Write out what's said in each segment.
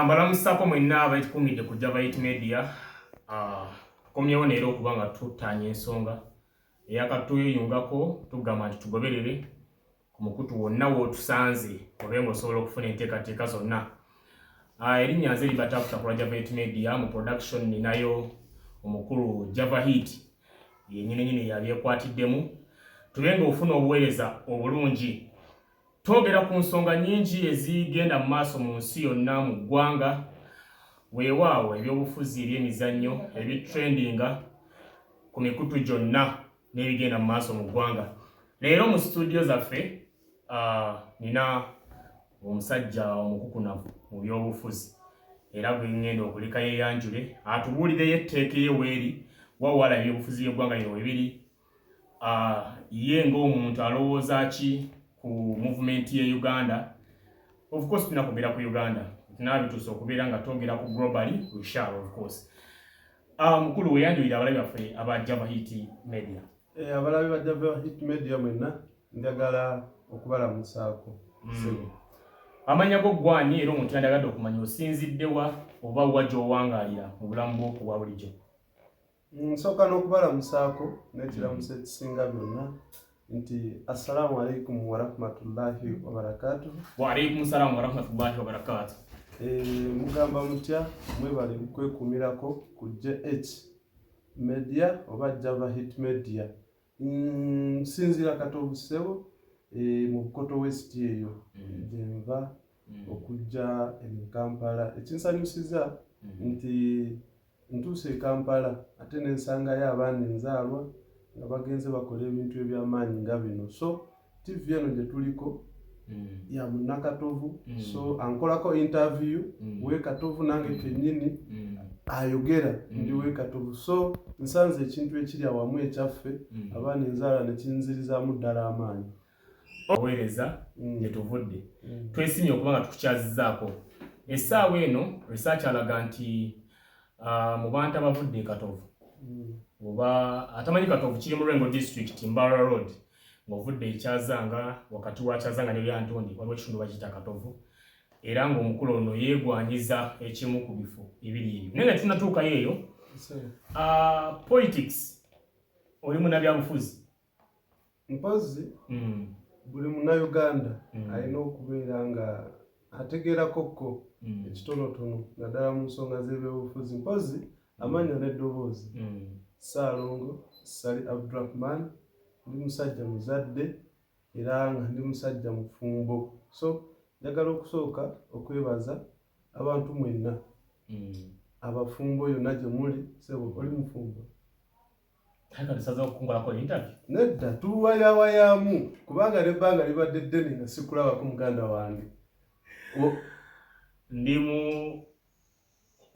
Mbalamusako mwenna abaitukumidde ku Java Hit Media. Tukomyewo neera okuba nga tuttaanya ensonga eyakatuyungako, tugamba nti tugoberere ku mukutu wonna w'otusanze obe ng'osobola okufuna enteekateeka zonna. Erinnya nze Libatafuta ku lwa Java Hit Media. Mu production ninayo omukulu Java Hit yenyini nyini yabyekwatiddemu, tube ng'ofuna obuweereza obulungi. Twogera ku nsonga nnyingi ezigenda mu maaso mu nsi yonna, mu ggwanga, weewaawo ebyobufuzi, ebyemizannyo, ebitrendinga ku mikutu gyonna n'ebigenda mu maaso mu ggwanga. Leero mu situdiyo zaffe nina omusajja omukukunavu mu byobufuzi, era gwe ŋŋenda okuleka yeeyanjule atubuulireyo etteeka ye weeri wawala ebyobufuzi by'eggwanga lino webiri. Ye ng'omuntu alowooza ki ku movement ye Uganda? Of course tulina kwogera ku Uganda, tunaabituusa okubeera nga twogera ku globally, we shall of course. Mukulu, weyanjulira abalabi baffe aba Java Hit Media. Abalabi ba Java Hit Media mwenna, njagala okubalamusaako. Amanya go gwani, era omuntu yandagadde okumanya osinziddewa oba wa gy'owangaalira mu bulamu bwo obwa bulijjo? Nsooka n'okubalamusaako n'ekiramuso ekisinga byonna nti assalamu alaikum warahmatullahi wabarakatuh. Waalaikum salaamu warahmatullahi wabarakatuh. Mugamba mutya? Mwebale kwekuumirako ku JH Media oba Java Hit Media. Nsinziira Katovu ssebo, mu Bukoto West eyo gyenva okujja eno Kampala. Ekinsanyusiza nti ntuuse e Kampala ate nensangayo abaana enzaalwa nga bagenze bakola ebintu ebyamaanyi nga bino. So TV eno gye tuliko ya munnakatovu, so ankolako interview we Katovu, nange kennyini ayogera ndi we Katovu. So nsanze ekintu ekiri awamu ekyaffe abaana enzaala nekinzirizaamu ddala amaanyi. Oweereza gye tuvudde. Twesimye okuba nga tukukyazizaako essaawa eno. Research alaga nti mu bantu abavudde e Katovu, oba atamanyi Katovu, kiri mu Lwengo District, Mbarara Road, ng'ovudde ekyazanga, wakati wa Kyazanga ne Lyantonde waliwo ekitundu bakiyita Katovu, era ng'omukulu ono yeegwanyiza ekimu ku bifo ebiri ebyo. Naye nga tunatuukayo eyo, politics, oli munnabyabufuzi? Mpozi buli munnayuganda alina okubeera nga ategeerako ko ekitonotono, naddala mu nsonga z'ebyobufuzi. Mpozi amannya n'eddoboozi, Ssaalongo Ssali Abdurahman, ndi musajja muzadde era nga ndi musajja mufumbo. So njagala okusooka okwebaza abantu mwenna abafumbo yonna gye muli. Sebo, oli mufumbo? Katusaza okukunkolako interview. Nedda, tuwayawayamu kubanga nebbanga libadde ddene nga sikulabako, muganda wange.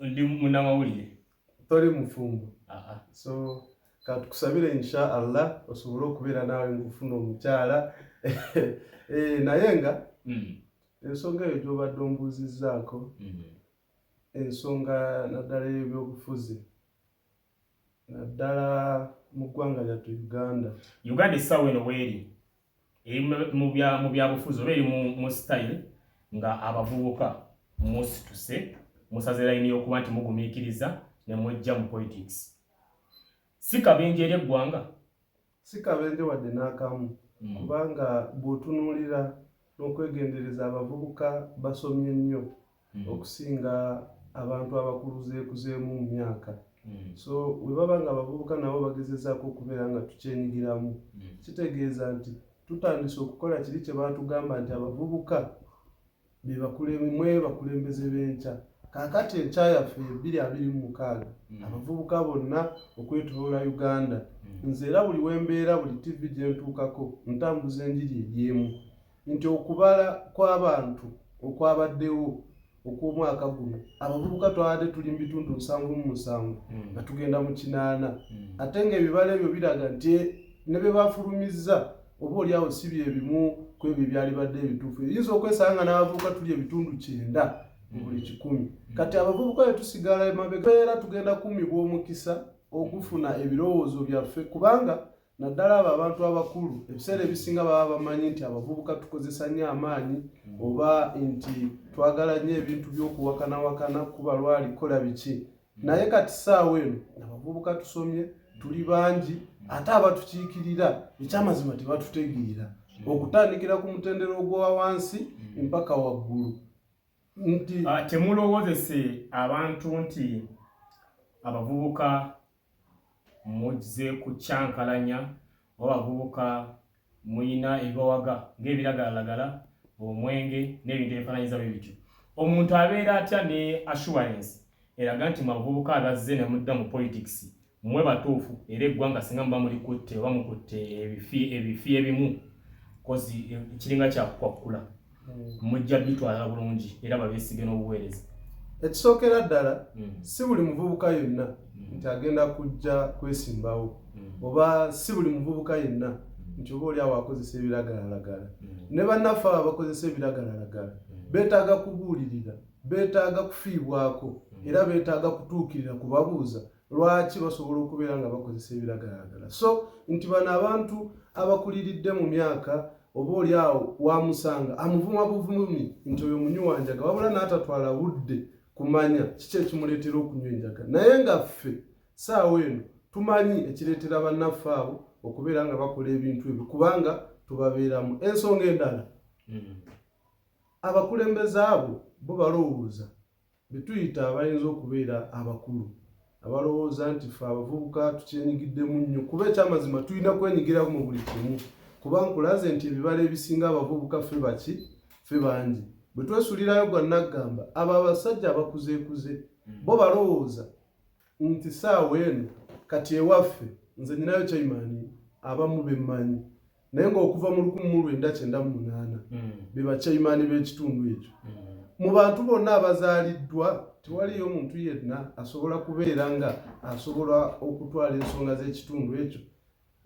Ndi munnamawulire. Toli mufumbo? Aa. So katukusabire, insha Allah, osobole okubeera naawe ng'ofuna omukyala. Naye nga ensonga eyo gy'obadde ombuuzizzaako, ensonga naddala ey'ebyobufuzi, naddala mu ggwanga lyattu Uganda. Uganda essaawa eno weeri eri mu byabufuzi oba eri mu style nga abavubuka musituse, musaze layini y'okuba nti mugumiikiriza ne mujja mu politics, si kabenje eri eggwanga? Si kabenje wadde n'akamu, kubanga bw'otunuulira n'okwegendereza, abavubuka basomye nnyo okusinga abantu abakuluzeekuzeemu mu myaka. So bwe baba nga abavubuka nabo bagezezaako okubeera nga tukyenyigiramu, kitegeeza nti tutandise okukola kiri kye baatugamba nti abavubuka be mwe bakulembeze b'enkya. Kaakati enkya yaffe 2026, abavubuka bonna okwetoloola Uganda. Nze era buli wembeera, buli TV gye ntuukako, ntambuza enjiri eryemu nti okubala kw'abantu okwabaddewo okw'omwaka guno, abavubuka twabadde tuli mu bitundu 77 nga tugenda mu 80, ate ng'ebibalo ebyo biraga nti ne bye bafulumizza oba oliawo si bye bimu ku ebyo ebyalibadde ebituufu. Eyinza okwesanga nga n'abavubuka tuli ebitundu 90 mu buli 100. Kati abavubuka bwe tusigala emabega, era tugenda kummibwa omukisa ogufuna ebirowoozo byaffe, kubanga Naddala abo abantu abakulu ebiseera ebisinga baba bamanyi nti abavubuka tukozesa nnyo amaanyi oba nti twagala nnyo ebintu by'okuwakanawakana, kuba lwali kola biki. Naye kati ssaawa eno abavubuka tusomye, tuli bangi, ate abatukiikirira ekyamazima tebatutegeera, okutandikira ku mutendera ogwa wansi mpaka waggulu. Nti Temulowoozese abantu nti abavubuka muzze kukyankalanya oba abavubuka muyina ebibawaga ng'ebiragalalagala, omwenge n'ebintu ebifaananyiza bwe bityo. Omuntu abeera atya ne assurance eraga nti mu abavubuka abazze ne mudda mu politics mmwe batuufu, era eggwanga singa muba mulikutte oba mukutte ebifi ebimu kozi kiringa kyakukwakkula, mujja bitwala bulungi era babeesige n'obuweereza? Ekisookera ddala, si buli muvubuka yenna nti agenda kujja kwesimbawo, oba si buli muvubuka yenna nti oba oli awo akozesa ebiragalalagala. Ne bannaffe abo abakozesa ebiragalalagala beetaaga kubuulirira, beetaaga kufiibwako, era beetaaga kutuukirira kubabuuza lwaki basobola okubeera nga bakozesa ebiragalalagala. So nti bano abantu abakuliridde mu myaka, oba oli awo wamusanga amuvuma buvumi nti oyo munywi wa njaga, wabula n'atatwala budde kumanya kiki ekimuleetera okunywa enjaga. Naye nga ffe saawa eno tumanyi ekireetera bannaffe abo okubeera nga bakola ebintu ebyo, kubanga tubabeeramu. Ensonga endala, abakulembeze abo bo balowooza betuyita abayinza okubeera abakulu abalowooza nti ffe abavubuka tukyenyigiddemu nnyo, kuba ekyamazima tulina kwenyigiramu mu buli kimu, kuba nkulaze nti ebibala ebisinga abavubuka ffe baki, ffe bangi. Bwe twesulirayo gwa naggamba, abo abasajja abakuzeekuze bo balowooza nti saawa eno kati ewaffe nze nyinayo chairman abamu bemmanyi, naye ng'okuva mu 1998 be bachairman b'ekitundu ekyo. Mu bantu bonna abazaaliddwa tewaliyo muntu yenna asobola kubeera nga asobola okutwala ensonga z'ekitundu ekyo.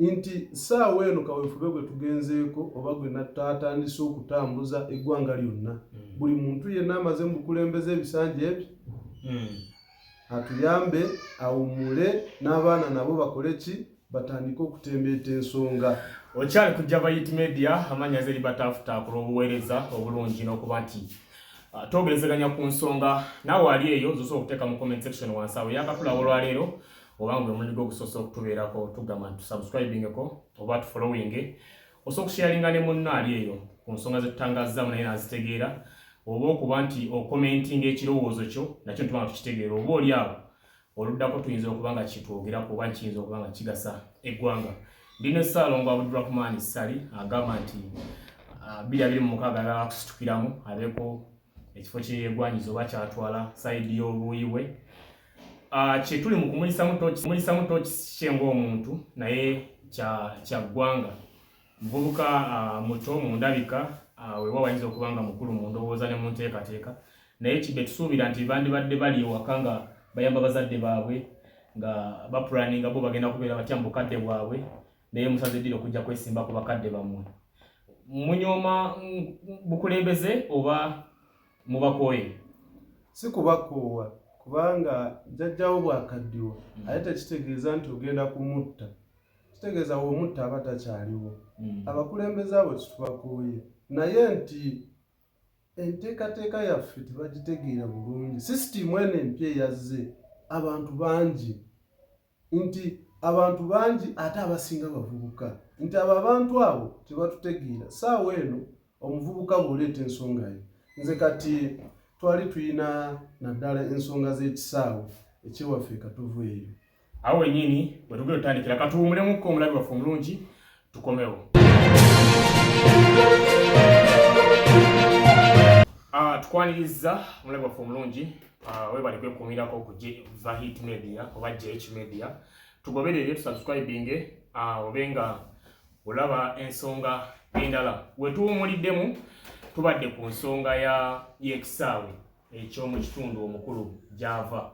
Nti saawa eno kaweefube gwe tugenzeeko oba gwe natandise okutambuza eggwanga lyonna, buli muntu yenna amaze mu bukulembeze ebisanja ebyo atuyambe awummule, n'abaana nabo bakole ki, batandike okutembeeta ensonga. Okyali ku Java Hit Media, amannya nze Libatafuta, ku lw'obuweereza obulungi n'okuba nti twogerezeganya ku nsonga. Naawe ali eyo zosobola okuteeka mu comment section wansi awo. Yakatulaba olwaleero oba nga omulundi gwo ogusoose okutubeerako, tugamba nti tusubscribingeko oba tufollowinge. Osobola okusharinga ne munno ali eyo ku nsonga zetutangazaamu naye nazitegeera, oba okuba nti okomentinga ekirowoozo kyo nakyo ntuba nga tukitegeera, oba oli awo oluddako tuyinza okuba nga kitwogerako oba kiyinza okuba nga kigasa eggwanga. Ndi ne Ssaalongo Abdurahman Ssali, agamba nti 2026 ayagala kusitukiramu abeeko ekifo kye yeegwanyiza oba kyatwala side y'obuuyi bwe. Kye tuli mu kumulisamu toki kye ng'omuntu naye kya ggwanga. Muvubuka muto mu ndabika, weewaawo ayinza okuba nga mukulu mu ndowooza ne mu nteekateeka, naye kibe tusuubira nti bandibadde bali ewaka nga bayamba bazadde baabwe, nga bapulaninga bo bagenda kubeera batya mu bukadde bwabwe, naye musaze ddira okujja kwesimba ku bakadde bammwe. Munyooma bukulembeze oba mubakooye? Si kubakoowa, kubanga jjajjawo bw'akaddiwa ate tekitegeeza nti ogenda kumutta, kitegeeza w'omutta aba takyaliwo. Abakulembeze abo titubakooye, naye nti enteekateeka yaffe tebagitegeera bulungi. Sisitimu eno empya eyazze, abantu bangi, nti abantu bangi ate abasinga bavubuka, nti abo abantu abo tebatutegeera. Saawa eno omuvubuka bw'oleeta ensonga ye, nze kati twali tuyina naddala ensonga z'ekisaawe ekyewaffe Katovu eyo. Awo wenyini bwe tugenda otandikira, katuwumulemuko omulabi waffe omulungi, tukomewo. Tukwaniriza omulabi waffe omulungi, webale kwekuumirako ku Java Hit Media oba JH Media. Tugoberere, tusubscribinge, obe nga olaba ensonga endala. Wetuwumuliddemu tubadde ku nsonga y'ekisaawe eky'omu kitundu omukulu gy'ava.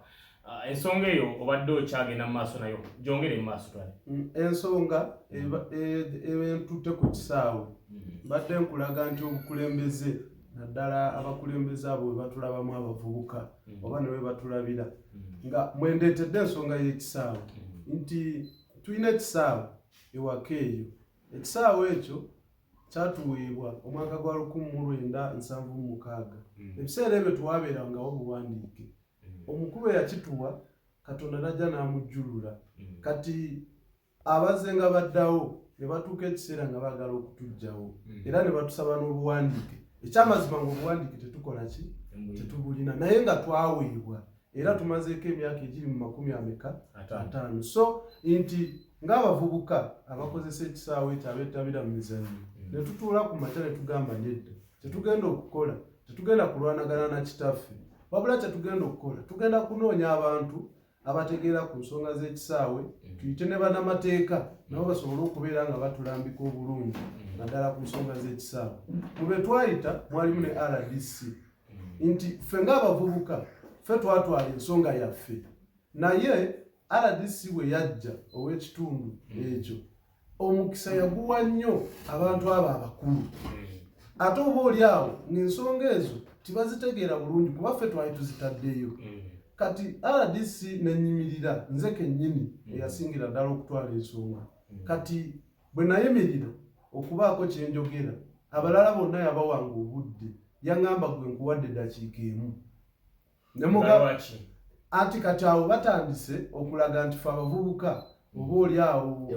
Ensonga eyo obadde okyagenda mu maaso nayo, gyongere mu maaso twale. Ensonga entutte ku kisaawe, mbadde nkulaga nti obukulembeze, naddala abakulembeze abo we batulabamu abavubuka oba ne we batulabira nga mwendeetedde ensonga y'ekisaawe, nti tulina ekisaawe. ewaka eyo. Ekisaawe ekyo kyatuweebwa omwaka gwa 1976. Ebiseera ebyo tewabeerangawo buwandiike. Omukulu eyakituwa Katonda n'ajja n'amujjulula. Kati abazze nga baddawo ne batuuka ekiseera nga baagala okutuggyawo era ne batusaba n'obuwandiike. Ekyamazima ng'obuwandiike tetukola ki? Tetubulina, naye nga twaweebwa era tumazeeko emyaka egiri mu makumi ameka? 50. So nti ng'abavubuka abakozesa ekisaawe ekyo abeetabira mu mizannyo ne tutuula ku makya ne tugamba nedda, tetugenda okukola, tetugenda kulwanagana na kitaffe, wabula kyetugenda okukola tugenda kunoonya abantu abategeera ku nsonga z'ekisaawe, tuyite ne bannamateeka nabo basobole okubeera nga batulambika obulungi naddala ku nsonga z'ekisaawe. Mu be twayita mwalimu ne RDC nti ffe ng'abavubuka ffe twatwala ensonga yaffe, naye RDC bwe yajja ow'ekitundu ekyo omukisa yaguwa nnyo abantu abo abakulu, ate oba oli awo ng'ensonga ezo tibazitegeera bulungi kuba ffe twali tuzitaddeyo. Kati RDC nenyimirira nze kennyini eyasingira ddala okutwala ensonga. Kati bwe nayimirira okubaako kye njogera, abalala bonna yabawanga obudde, yaŋŋamba gwe nkuwadde eddakiika emu. Anti kati awo batandise okulaga nti fe abavubuka oba oli awo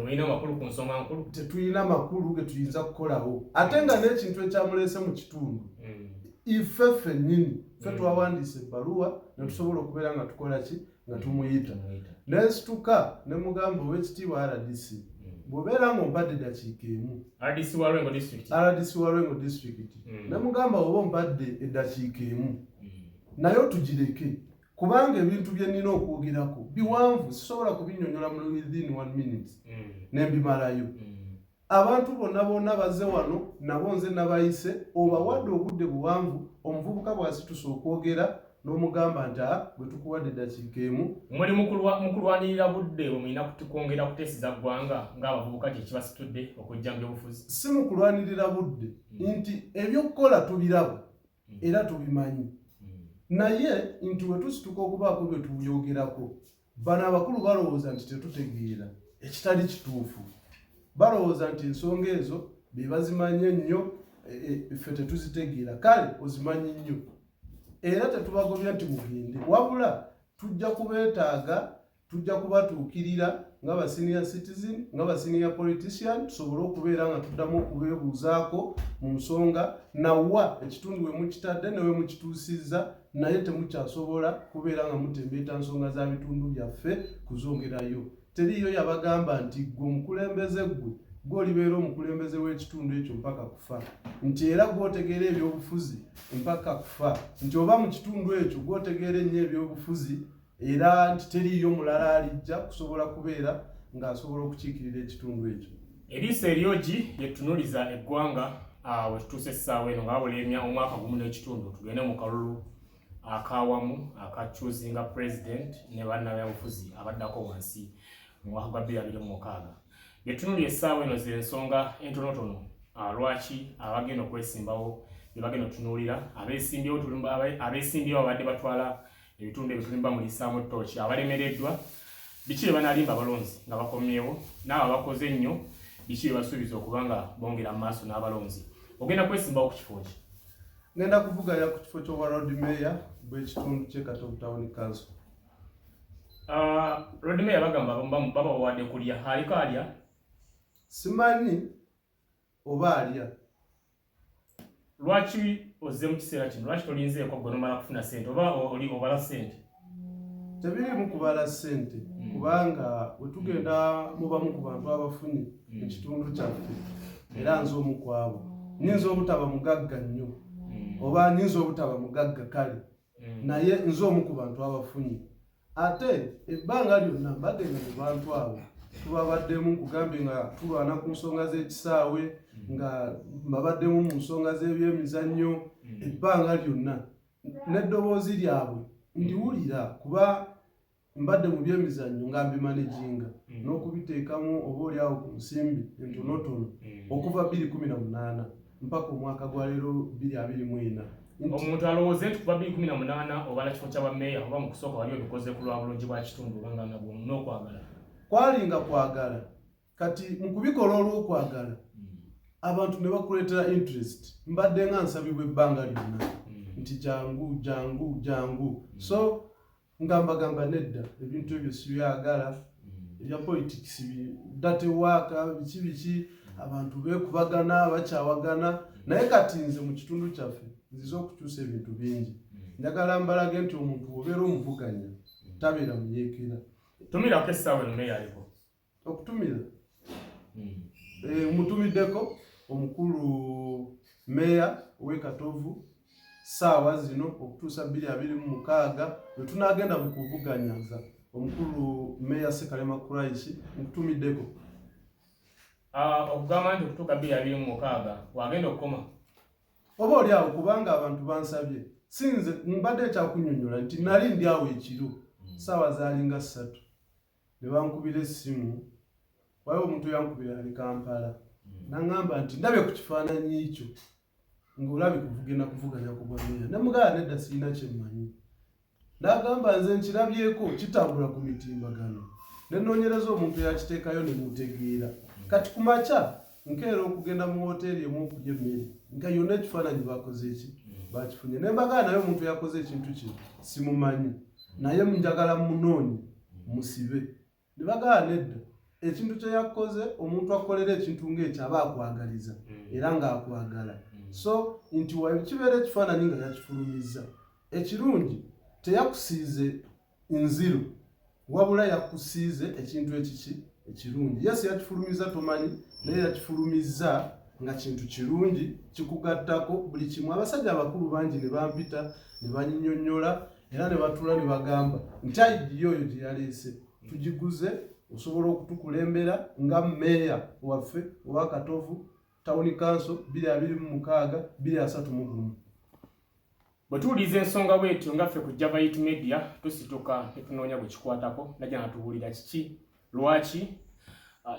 tetulina makulu ge tuyinza kukolawo, ate nga n'ekintu ekyamuleese mu kitundu ife ffennyini ffe twawandiise ebbaluwa ne tusobola okubeera nga tukola ki nga tumuyita. Nensituka ne mugamba ow'ekitiibwa RDC, bw'obeera ng'ompadde eddakiika emu, RDC wa Lwengo district, RDC wa Lwengo district, ne mugamba oba ompadde eddakiika emu naye tugireke, kubanga ebintu bye nnina okwogerako biwanvu, sisobola kubinnyonnyola mu within 1 minute ne mbimalayo. Abantu bonna bonna bazze wano nabo nze nabayise, obawadde obudde buwanvu. Omuvubuka bw'asitusa okwogera n'omugamba nti a bwe tukuwadde eddakiika emu. Muli mu kulwanirira budde bwe mulina kwongera kuteeseza ggwanga ng'abavubuka kye kibasitudde okujja mu byobufuzi? Si mu kulwanirira budde, nti ebyokukola tubiraba era tubimanyi, naye nti we tusituka okubaako bye tuyogerako, bano abakulu balowooza nti tetutegeera, ekitali kituufu. Balowooza nti ensonga ezo be bazimanyi ennyo, ffe tetuzitegeera. Kale ozimanyi nnyo, era tetubagobya nti mugende, wabula tujja kubeetaaga, tujja kubatuukirira nga ba senior citizen, nga ba senior politician, tusobole okubeera nga tuddamu okubeebuuzaako mu nsonga nawa ekitundu we mukitadde ne we mukituusizza, naye temukyasobola kubeera nga mutembeeta nsonga za bitundu byaffe kuzongerayo. Teriiyo yabagamba nti ggwe omukulembeze, ggwe gw'olibeera omukulembeze w'ekitundu ekyo mpaka kufa, nti era gw'otegeera ebyobufuzi mpaka kufa, nti oba mu kitundu ekyo gw'otegeera ennyo ebyobufuzi, era nti teriiyo mulala alijja kusobola kubeera ng'asobola okukiikirira ekitundu ekyo. Eriiso eryogi lyetunuliza eggwanga we tutuuse essaawa eno nga wabula omwaka gumu n'ekitundu tugende mu kalulu akawamu akachuzinga president ne bannabyabufuzi abaddako wansi mu mwaka gwa 2026. Byetunulira essaawa eno z'ensonga entonotono lwaki abagenda okwesimbawo bye bagenda otunuulira, abeesimbyewo abadde batwala ebitundu ebyo tulimba mulisaamu ttooki, abalemereddwa biki bye banaalimba abalonzi nga bakomyewo, n'abo abakoze ennyo biki bye basuubiza okuba nga bongera mu maaso n'abalonzi. Ogenda kwesimbawo ku kifo ki? Ngenda kuvuganya ku kifo ky'obwa road mayor bw'ekitundu ky'e Katovu Town Council. Road mayor bagamba baba bawadde kulya, aliko alya? Simanyi oba alya. Lwaki ozze mu kiseera kino? Lwaki tolinzeeko gwe nomala kufuna ssente, oba oli obala ssente? Tebiriimu kubala ssente, kubanga bwe tugenda mu bamu ku bantu abafunye mu kitundu kyaffe, era nze omu ku abo. Nyinza obutaba mugagga nnyo oba nyinza obutaba mugagga kale, naye nze omu ku bantu abafunye. Ate ebbanga lyonna mbadde nga mu bantu abo tubabaddemu, nkugambye nga tulwana ku nsonga z'ekisaawe, nga mbabaddemu mu nsonga z'ebyemizannyo ebbanga lyonna, n'eddoboozi lyabwe ndiwulira, kuba mbadde mu byemizannyo nga mbimanaginga n'okubiteekamu oba oli awo ku nsimbi entonotono okuva 2018 mpaka omwaka gwa leero 2024. Omuntu alowooze nti kuva 2018 obala kifo kya bammeeya, oba mu kusooka wali obikoze ku lwa bulungi bwa kitundu oba nga nabwo n'okwagala? Kwalinga kwagala. Kati mu kubikola olw'okwagala abantu ne bakuleetera interest. Mbadde nga nsabibwa ebbanga lyonna nti jangu, jangu, jangu. So nga mbagamba nedda, ebintu ebyo sibyagala, ebya politics datewaaka, biki biki, abantu beekubagana, bakyawagana. Naye kati nze mu kitundu kyaffe nzize okukyusa ebintu bingi. Njagala mbalage nti omuntu obeera omuvuganya tabeera muyeekera. Tumirako essaawa eno, meeya aliko. Okutumira mutumiddeko omukulu meeya ow'e Katovu saawa zino okutuusa 2026 lwe tunaagenda mu kuvuganyaza omukulu meeya Sekalema Kuraishi, nkutumiddeko. Okugamba nti okutuuka 2026 wagenda okukoma? Oba oli awo, kubanga abantu bansabye. Sinze mbadde ekyakunyonyola nti nali ndi awo ekiro, saawa zaalinga 3, ne bankubira essimu. Waliwo omuntu yankubira ali Kampala, naŋŋamba nti ndabye ku kifaananyi kyo ng'olabika okugenda kuvuganya ku bwa meeya. Ne mugamba nedda, sirina kyemmanyi. N'agamba nze nkirabyeko kitambula ku mitimbagano, ne nnoonyereza omuntu eyakiteekayo ne mutegeera. Kati ku makya nkeera okugenda mu woteeri emu okulya emmere, nga yonna ekifaananyi bakoze eki bakifunye. Ne mbagala naye omuntu yakoze ekintu kino simumanyi, naye njagala munoonye musibe. Ne bagala nedda, ekintu kye yakoze, omuntu akolera ekintu ng'ekyo aba akwagaliza era ng'akwagala. So nti kibeera ekifaananyi nga yakifulumizza, ekirungi teyakusiize nziru, wabula yakusiize ekintu ekiki ekirungi. Yes, yakifulumiza tomanyi, naye yakifulumizza nga kintu kirungi kikugattako buli kimu. Abasajja abakulu bangi ne bampita ne banyinyonnyola era ne batuula ne bagamba nti idea oyo gye yaleese tugiguze, osobola okutukulembera nga meeya waffe owa Katovu Town Council 2026 2031. Bwe tuwuliriza ensonga bwetyo, nga ffe ku Javait Media tusituka ne tunoonya bwe kikwatako, najja nga tubuulira kiki, lwaki,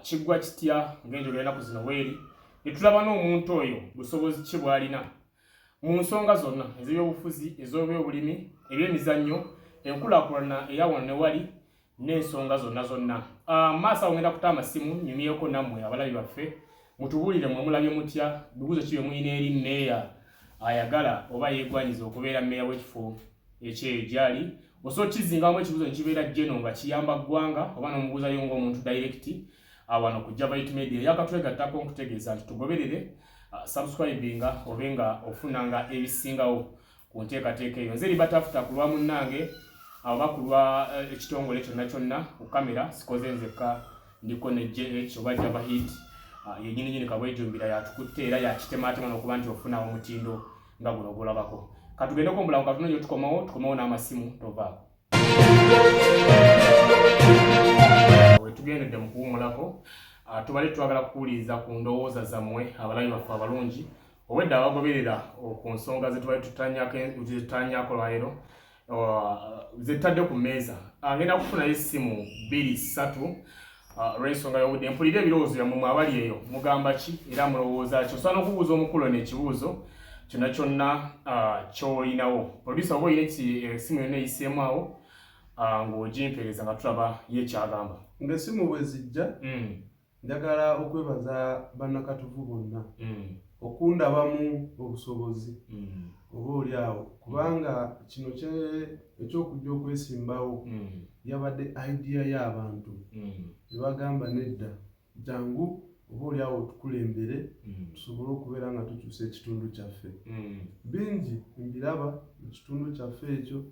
kiggwa kitya, ng'enjogera ennaku zino weeri, ne tulaba n'omuntu oyo busobozi ki bw'alina mu nsonga zonna ez'ebyobufuzi, ez'ebyobulimi, ebyemizannyo, enkulaakulana eya wano ne wali n'ensonga zonna zonna. Maaso awo ngenda kuta amasimu nyumyeko nammwe abalabi baffe, mutubuulire mwe mulabye mutya, bibuuzo ki bye mulina eri meeya ayagala oba yeegwanyiza okubeera meeya w'ekifo ekyeyo gyali. Osobola kizingamu ekibuuzo nekibeera geno nga kiyamba ggwanga, oba n'omubuuzayo ng'omuntu direct wano ku Javait Media. Yakatwegattako nkutegeeza nti tugoberere, subscribinga obe nga ofunanga ebisingawo ku nteekateeka eyo. Nze Libatafuta ku lwa munnange oba ku lwa ekitongole kyonna kyonna, ku kamera sikoze nzekka, ndiko ne JH oba Java Hit yenyini nyini kabwejumbira, yatukutte era yakitematema n'okuba nti ofuna omutindo nga guno gwolabako. Katugendeko omulamu katono nyo, tukomawo n'amasimu, tovaako. Wetugendedde mu kuwumulako, tubale twagala kuwuliriza ku ndowooza zammwe abalabi baffe abalungi obwedda abagoberera ku nsonga zetubale tutanyako lwaleero zetutadde ku mmeeza. Ngenda kufunayo essimu bbiri ssatu olw'ensonga y'obudde, mpulire ebirowoozo byammwe mwe abali eyo, mugamba ki era mulowooza ki? Osobola n'okubuuza omukulu ono ekibuuzo kyonna kyonna ky'olinawo. Producer, oba olina essimu yonna eyiseemu awo ng'ogimpeereza nga tulaba ye kyagamba. Ng'essimu bwe zijja, njagala okwebaza bannakatovu bonna okundabamu obusobozi oba oli awo, kubanga kino ekyokujja okwesimbawo yabadde idea y'abantu ne bagamba nedda, jangu oba oli awo otukulembere tusobole okubeera nga tukyusa ekitundu kyaffe. Bingi mbiraba mu kitundu kyaffe ekyo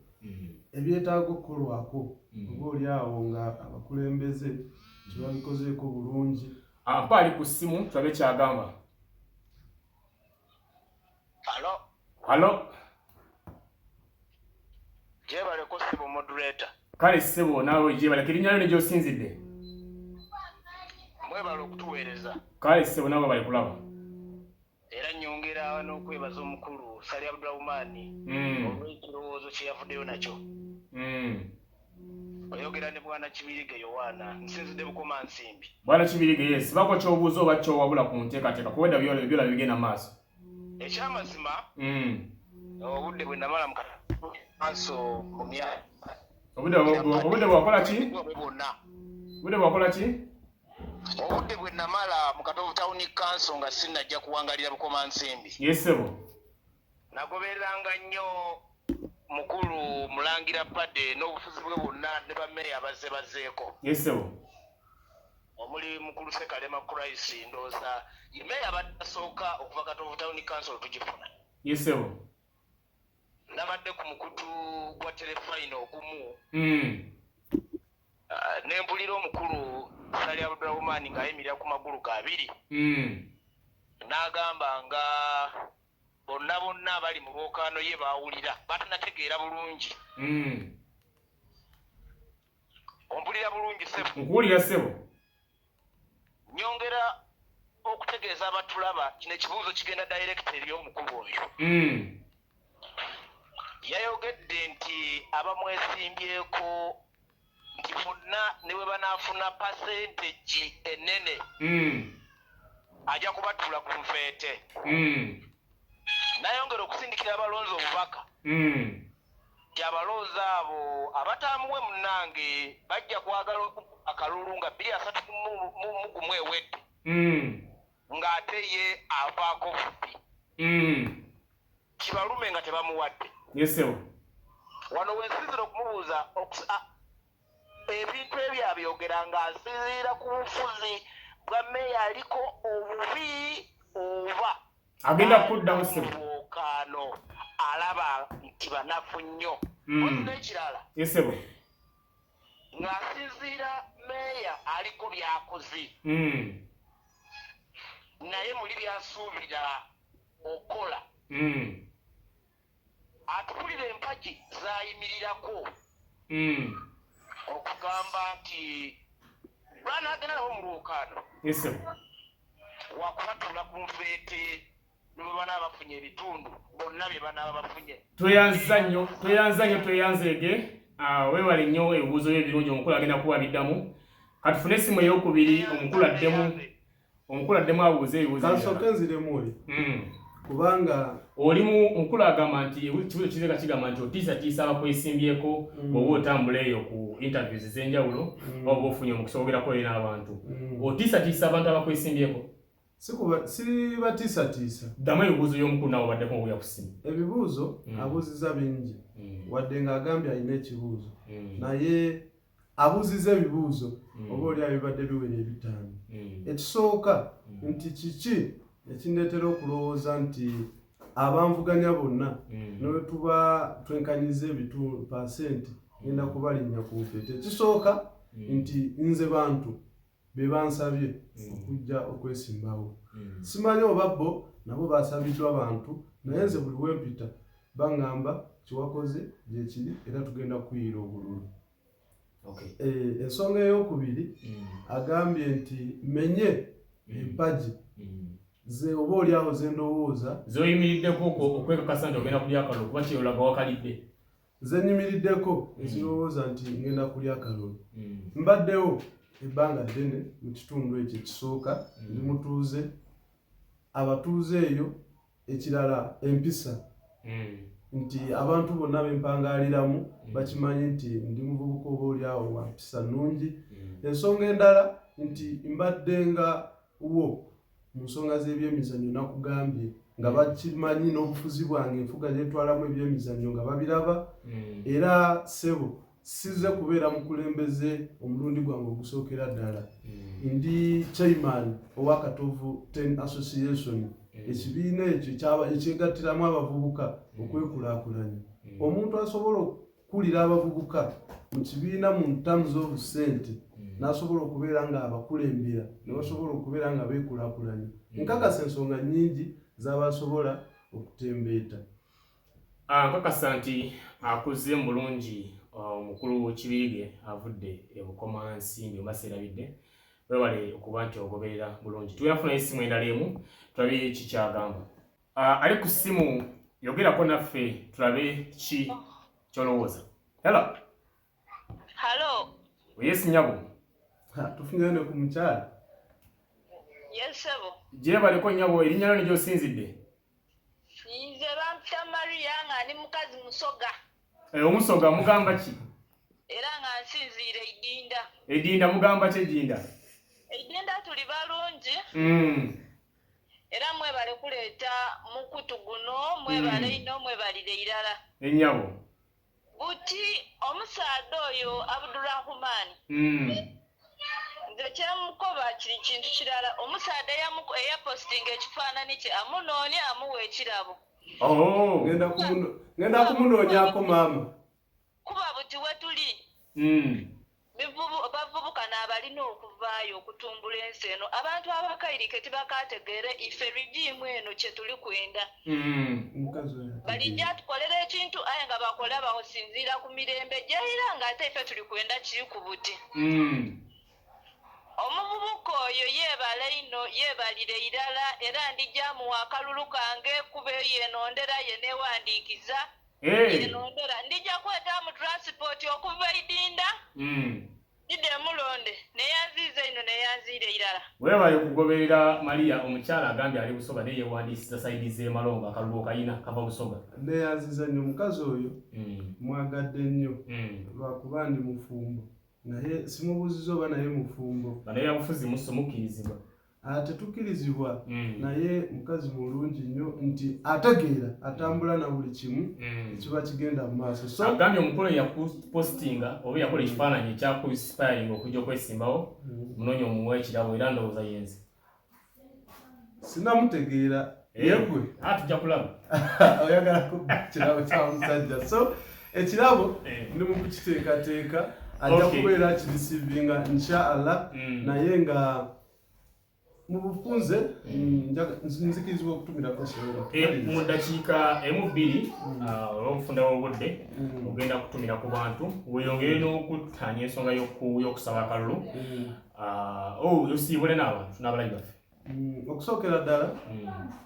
ebyetaaga okukolwako, oba oli awo nga abakulembeze tebabikozeeko bulungi. Ampa ali ku ssimu tulabe kyagamba. Alo. Halo. Gyebaleko ssebo moderator. Kale ssebo, naawe gyebaleko. Erinnya lyo ne gy'osinzidde? Mwebale okutuweereza. Kale ssebo, naawe bali kulaba. Era nyongera n'okwebaza omukulu Sali Abdurahmani olw'ekirowoozo kye yavuddeyo nakyo. Oyogera ne Bwana Kibirige Yowaana, nsinzidde Bukoma Nsimbi. Bwana Kibirige, yes, bako ky'obuuza oba ky'owabula ku nteekateeka kuwedda byolaba bigenda mu maaso. Ekyamazima, obudde bwe namala mu kanso mu myaka Obudde bwakola ki? bwonna. Obudde bwakola ki? Obudde bwe namala mu Katovu Town Council nga sinnajja kuwangalira Bukomansimbi. Yes ssebo. Nagobereranga nnyo mukulu Mulangira Paddy n'obufuzi bwe bwonna ne bammeeya abazze bazzeeko. Yes ssebo. Omuli mukulu Ssekalema Christ, ndowooza ye meeya abadde asooka okuva Katovu Town Council tugifuna. Yes ssebo. Nabadde ku mukutu gwa terefayina ogumu ne mpulira omukulu Ssali Abdurahman ng'ayimirira ku magulu ge abiri n'agamba nga bonna bonna abali mu lwokaano ye baawulira batanategeera bulungi. Ompulira bulungi ssebo? Nkuwulira ssebo. Nyongera okutegeeza abatulaba kino ekibuuzo kigenda direct eri omukulu oyo. Yayogedde nti abamwesimbyeko nti bonna ne bwe banaafuna percentage ennene ajja kubatuula ku nfeete. Nayongera okusindikira abalonzi obubaka nti abalonzi abo abataamuwe munnange bajja kwagala akalulu nga 2031 ewedde ng'ate ye avaako bubi kibalume nga tebamuwadde. Yes ssebo. Wano wensinzira okumubuuza ebintu ebyo abyogera ng'asinziira ku bufuzi bwa mmeeya aliko obubi oba agenda kuddamu ssebo. Lwokaano alaba nti banafu nnyo. N'ekirala. Yes ssebo. Ng'asinziira mmeeya aliko by'akoze. Naye muli by'asuubira okola. Atukulira empagi z'ayimirirako. Okugamba nti lwanaagenda nabo mu lwokaano. Yes ssebo. Wakubatuula ku nfeete ne bwe banaaba bafunye ebitundu bonna bye banaaba bafunye. Tweyanza nnyo, tweyanza nnyo, tweyanzeege. Weewale nnyo ebibuuzo byo ebirungi, omukulu agenda kuwa biddamu. Katufune essimu ey'okubiri, omukulu addemu. Omukulu addemu abuuze ebibuuzo ebirala. Kansooke nziremu oyo. Kubanga oli mu omukulu agamba nti ekibuuzo kizeka kigamba nti otiisatiisa abakwesimbyeko bw'oba otambula eyo ku interviews ez'enjawulo oba ofunye omukisa ogerako eri n'abantu. Otiisatiisa abantu abakwesimbyeko? Sibatiisatiisa. Ddamu ebibuuzo by'omukulu naawe obaddeko ng'oya ku ssimu. Ebibuuzo abuuzizza bingi. Wadde ng'agambye alina ekibuuzo. Naye abuuzizza ebibuuzo oba oli abibadde biwera ebitaano. Ekisooka nti kiki ekindeetera okulowooza nti abanvuganya bonna ne bwe tuba twenkanyiza ebitundu pasenti ngenda kubalinnya ku nfeete. Ekisooka nti nze bantu be bansabye okujja okwesimbawo. Simanyi oba bo nabo basabiddwa bantu, naye nze buli we mpita baŋŋamba kiwakoze gye kiri era tugenda kuyiira obululu. Ensonga ey'okubiri agambye nti menye empagi ze oba oli awo ze ndowooza z'oyimiriddeko okwekakasa nti ogenda kulya akalulu kuba kyeyolaga wakalidde. Ze nyimiriddeko ezirowooza nti ngenda kulya akalulu. Mbaddewo ebbanga ddene mu kitundu ekyo ekisooka, ndi mutuuze, abatuuze eyo, ekirala empisa nti abantu bonna bempangaaliramu bakimanyi nti ndi muvubuka oba oli awo wa mpisa nnungi. Ensonga endala nti mbaddenga wo mu nsonga z'ebyemizannyo, nakugambye nga bakimanyi n'obufuzi bwange enfuga gyetwalamu ebyemizannyo nga babiraba. Era ssebo sizze kubeera mukulembeze omulundi gwange ogusookera ddala. Ndi chairman owa Katovu 10 Association, ekibiina ekyo ekyegattiramu abavubuka okwekulaakulanya. Omuntu asobola okukulira abavubuka mu kibiina mu terms of ssente n'asobola okubeera nga abakulembera ne basobola okubeera nga beekulaakulanya. Nkakasa ensonga nnyingi z'abasobola okutembeeta. Nkakasa nti akuze mu bulungi omukulu Kibirige avudde e Bukomansimbi oba seerabidde. Weewale okuba nti ogoberera bulungi. Tugenda kufunayo essimu endala emu tulabe ki ky'agamba. Ali ku ssimu yogerako naffe tulabe ki ky'olowooza. Hello. Hello. Yes nnyabo. Tufunyeyo ne ku mukyala. Yes ssebo. Gyebaleko nnyabo, erinnya lyo ne gy'osinzidde? Nze bampita Maria nga ndi mukazi musoga. Omusoga mugamba ki? Era nga nsinziira Idinda. Idinda mugamba ki Idinda? Egenda tuli balungi. Era mwebale kuleeta mukutu guno, mwebale ino, mwebalire irala. Ennyabo. Buti omusaadha oyo Abdurahman, nze kyemukoba kiri kintu kirala. Omusaadha eyapositinga ekifaananyi kye amunoonie, amuwa ekirabo. Oh. Ngenda kumunoonyako maama. Kuba buti we tuli, bavubuka n'abalina okuvaayo okutumbula ensi eno. Abantu abakairike tibakategeere ife regime eno kye tuli kwenda. Omukazi oyo ategeera. Balijja tukolera ekintu, aye nga bakola baosinziira ku mirembe gyeira, ng'ate ife tuli kwenda kiri ku buti. Omuvubuka oyo yeebala ino, yeebalire irala, era ndijja muwa akalulu kange, kuba eyo yenondera ye neewandiikiza. Yenondera, ndijja kweta mu transport okuva Idinda, ndidde mulonde. Neyanziiza ino, neyanziire irala. Weebale okugoberera Maria. Omukyala agambye ali Busoga, naye yeewandiisiza side z'e Malongo. Akalulu okayina kava Busoga. Neyanziza nnyo omukazi oyo. Mwagadde nnyo. Lwakuba ndi mufumbo, naye simubuuziza oba naye mufumbo. Bannabyabufuzi muso mukkirizibwa? Ah, tetukkirizibwa. Naye mukazi mulungi nnyo, nti ategeera, atambula na buli kimu ekiba kigenda mu maaso, so Agambye omukulu eyakupositinga oba eyakola ekifaananyi ekyakuinspiringa okujja okwesimbawo, munoonya omuwa ekirabo, era ndowooza yenze. Sinamutegeera yegwe. Ah, tujja kulaba. Oyagala kubba kirabo kya musajja, so ekirabo ndi mu kukiteekateeka, ajja kubeera akireceivinga inshallah. Naye nga mu bufunze nzikirizibwa okutumirako soera. Mu ddakiika emu bbiri, olw'okufundawo obudde, ogenda kutumira ku bantu, weeyongere n'okuttaanya ensonga y'okusaba akalulu. Oh, osiibule n'abantu n'abalabi baffe. Okusookera ddala,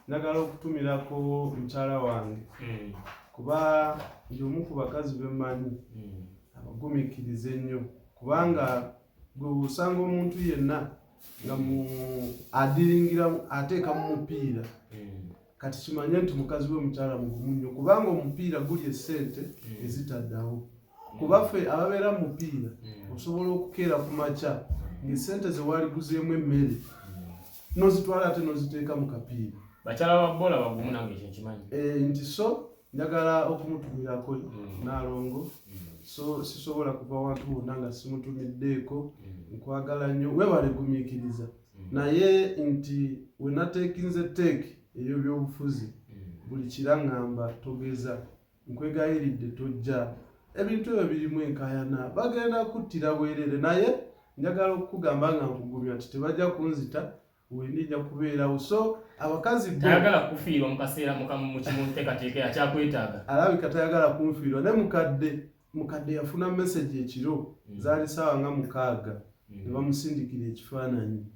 njagala okutumirako mukyala wange, kuba ndi omu ku bakazi bemmanyi abagumiikiriza ennyo, kubanga gwe osanga omuntu yenna nga mu adiringira ateeka mu mupiira, kati kimanye nti mukazi we mukyala mugumu nnyo, kubanga omupiira guli essente ezitaddawo. Kubaffe ababeera mu mupiira, osobola okukeera ku makya ng'essente ze waliguzeemu emmere n'ozitwala ate n'oziteeka mu kapiira. Bakyala ba bbola bagumu, nange ekyo nkimanyi. Nti so njagala okumutumirako Naalongo, so sisobola kuva wantu wonna nga simutumiddeeko. Nkwagala nnyo, weebale gumiikiriza. Naye nti wenateekinze teeki ey'ebyobufuzi, buli kiraŋŋamba togeza, nkwegayiridde tojja, ebintu ebyo birimu enkayana, bagenda kuttira bwerere. Naye njagala okukugamba nga nkugumya nti tebajja kunzita, wendi nja kubeerawo. So abakazi bo Tayagala kufiirwa mu kaseera mu nteekateeka akyakwetaaga. Alabika tayagala kunfiirwa. Ne mukadde yafuna message ekiro, zaali saawa nga 6, ne bamusindikira ekifaananyi,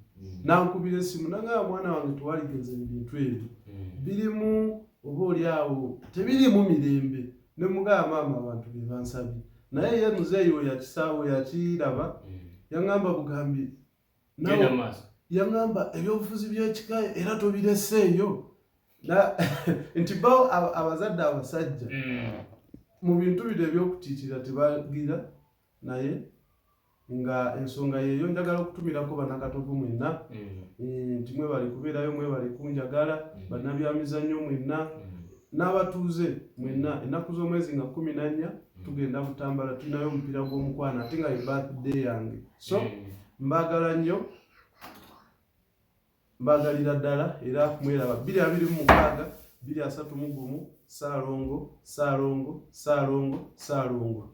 nankubira essimu nangamba, "Mwana wange, tewaligenze mu bintu ebyo, birimu oba oli awo tebirimu mirembe." Ne mugamba, "Maama, abantu be bansabye." Naye ye muzeeyi we yakisaawe yakiraba, yaŋŋamba bugambi Genda mu maaso. Yaŋŋamba, "Ebyobufuzi by'ekika era tobireseeyo." Nti bawo abazadde abasajja mu bintu bino ebyokutiitira tebagira. Naye nga ensonga yeeyo, njagala okutumirako bannakatovu mwenna, nti mwebale kubeerayo, mwebale kunjagala, bannabyamizannyo mwenna n'abatuuze mwenna. Ennaku z'omwezi nga 14 tugenda Butambala, tulinayo omupiira gw'omukwano, ate nga ye birthday yange. So mbaagala nnyo, mbaagalira ddala, era mweraba 2026 231, Saalongo, Saalongo, Saalongo, Saalongo.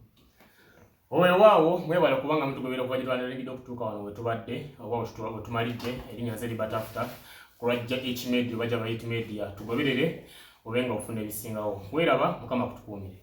Weewaawo, mwebale kubanga mutugobera okuva gye twanalengedde okutuuka wano wetubadde oba wetumalidde. Erinnya nze Libatafta kulwajja H Media oba Java Hit Media. Tugoberere obe nga ofuna ebisingawo. Weeraba, Mukama kutukuumire.